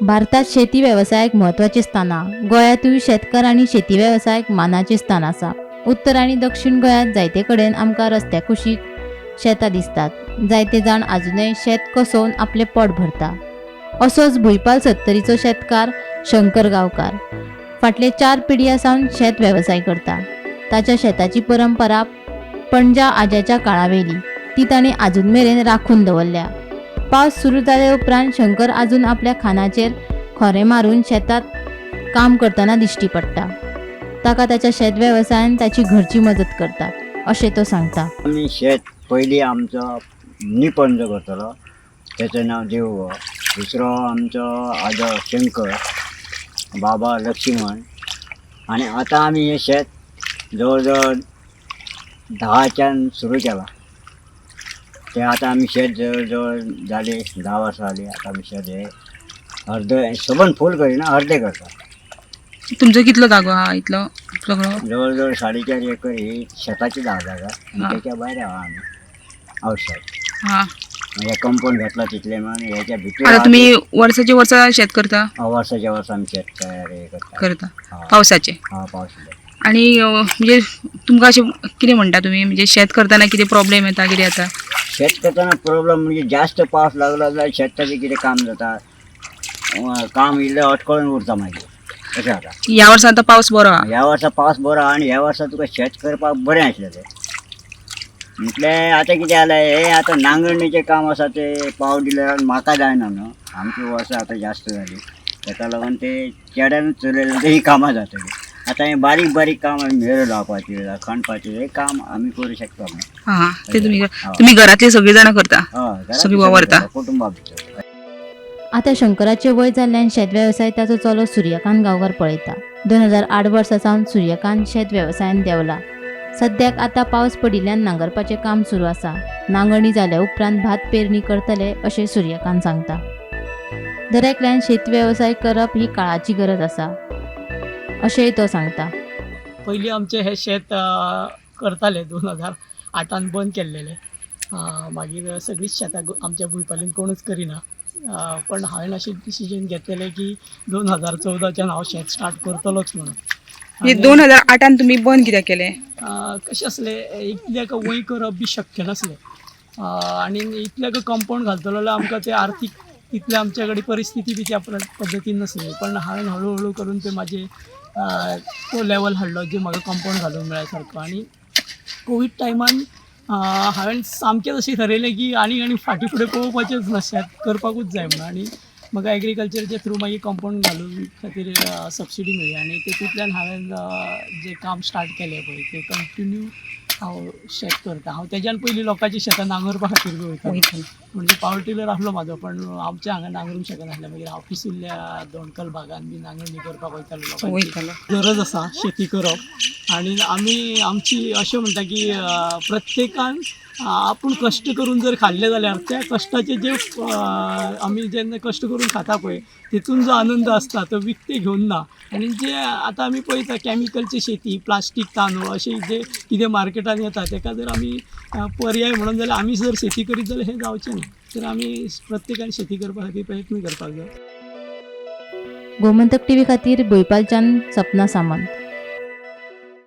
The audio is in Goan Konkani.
भारतात शेती वेवसायाक म्हत्वाचें स्थान आहा. गोंयांतूय शेतकार आनी शेती वेवसायाक मानाचें स्थान आसा. उत्तर आनी दक्षिण गोंयांत जायते कडेन आमकां रस्त्या कुशीक शेतां दिसतात. जायते जाण आजुनय शेत कसोवन आपलें पोट भरता. असोच भुंयपाल सत्तरीचो शेतकार शंकर गांवकार फाटले 4 पिढयां सावन शेत वेवसाय करता. ताच्या शेताची परंपरा पणजा आज्याच्या काळावेली ती ताणें आजून मेरेन राखून दवरल्या. पावस सुरू जाले उपरांत शंकर आजून आपल्या खांदाचेर खोरें मारून शेतांत काम करतना दिश्टी पडटा. ताका ताच्या शेत वेवसायान ताची घरची मजत करता अशें तो सांगता. आमी शेत पयलीं आमचो निपंज करतलो, तेचें नांव देवगो, दुसरो आमचो आजो शंकर, बाबा लक्ष्मण. आनी आतां आमी हें शेत जवळ जवळ 10च्यान सुरू केलां. तें आतां आमी शेत जवळ जवळ जालें 10 वर्सां जालीं. आतां आमी शेत हें अर्दे सबंद फूल करिना, अर्दें करता. तुमचो कितलो जागो आहा इतलो सगळो? जवळ जवळ 4.5 एकर ही शेताची जागा आनी तेच्या भायर आहा आमी आवटसायड. म्हणजे कंपाऊंड घातला तितले म्हणून हेच्या भितर. आता तुम्ही वर्साचे वर्सा शेत करता? वर्साच्या वर्सा आमी शेत तयार हे करता. करता. हा. पावसाचे? हा, पावसाचे. आणि म्हणजे तुमकां अशें कितें म्हणटा तुमी, म्हणजे शेत करतना कितें प्रॉब्लेम येता, कितें येता? शेत करतना प्रॉब्लेम म्हणजे जास्त पावस लागलो जाल्यार शेताचें कितें काम जाता, काम इल्लें अटकळून उरता मागीर, अशें जाता. ह्या वर्सा आतां पावस बरो आहा. ह्या वर्सा पावस बरो आहा आनी ह्या वर्सा तुका शेत करपाक बरें आसलें तें. म्हटलें आतां कितें जालें, हें आतां नांगरणीचें काम आसा तें पावस दिल्यार म्हाका जायना न्हू, आमची वर्सां आतां जास्त जालीं, ताका लागून ते चेड्यानूच चलयलें तें कामां जातलीं. आतां हें बारीक बारीक काम आमी मेरो लावपाचें, खणपाचें, हें काम आमी करूं शकता न्हू. हा, ते तुमी तुमी घरांतली सगळीं जाणां करता? हय, सगळीं वावरता. कुटुंबा भितर. आतां शंकराचें वय जाल्ल्यान शेत वेवसाय ताचो चलो सूर्यकांत गांवकार पळयता. 2008 वर्सा सावन सूर्यकांत शेत वेवसायान देंवला. सद्याक आतां पावस पडिल्ल्यान नांगरपाचें काम सुरू आसा. नांगरणी जाल्या उपरांत भात पेरणी करतले अशें सूर्यकांत सांगता. दर एकल्यान शेत वेवसाय करप ही काळाची गरज आसा अशेंय तो सांगता. पयलीं आमचें हें शेत करताले, 2008 बंद केल्लेलें. मागीर सगळींच शेतां आमच्या भुंयपालीन कोणूच करिना, पण हांवें अशें डिसिजन घेतलेलें की 2014च्यान हांव शेत स्टार्ट करतलोच म्हणून. म्हणजे 2008 तुमी बंद कित्याक केलें? कशें आसलें, इतल्याक वंय करप बी शक्य नासलें, आनी इतल्याक कंपावंड घालतलो जाल्यार आमकां ते आर्थीक तितले आमच्या कडेन परिस्थिती बी त्या पद्दतीन नासली. पण हांवें हळू हळू करून ते म्हाजे तो लेवल हाडलो जे म्हाका कंपावंड घालूंक मेळ्ळा सारको. आनी कोवीड टायमान हांवें सामकें अशें थरयलें की आनी आनी फाटीं फुडें पळोवपाचेंच ना, शेत करपाकूच जाय म्हणून. आनी म्हाका एग्रीकल्चरच्या थ्रू मागीर कंपावंड घालून खातीर सबसिडी मेळ्ळी आनी तेतूंतल्यान हांवें जें काम स्टार्ट केलें पळय तें कंटिन्यू हांव शेत करता. हांव तेज्यान पयलीं लोकांची शेतां नांगरपा खातीर बी वयतालो. वयतालो. म्हणजे पावर टिलर आसलो म्हाजो, पण आमच्या हांगा नांगरूंक शकनासलें. मागीर हांव पिसुल्ल्या दोणकल भागान बी नांगरणी करपाक वयतालो लोकांची. वयतालो. गरज आसा शेती करप. आनी आमी आमची अशें म्हणटा की प्रत्येकान आपूण कश्ट करून जर खाल्लें जाल्यार त्या कश्टाचे जे आमी जेन्ना कश्ट करून खाता पळय तितून जो आनंद आसता तो विकते घेवन ना. आनी जे आतां आमी पळयता कॅमिकलची शेती, प्लास्टीक तांदूळ अशें जे कितें मार्केटान येता तेका जर आमी पर्याय म्हणून जाल्यार आमी जर शेती करीत जाल्यार हें जावचें ना. तर आमी प्रत्येकान शेती करपा खातीर प्रयत्न करपाक जाय. गोमंतक टीव्ही खातीर भुंयपालच्यान सपना सामंत.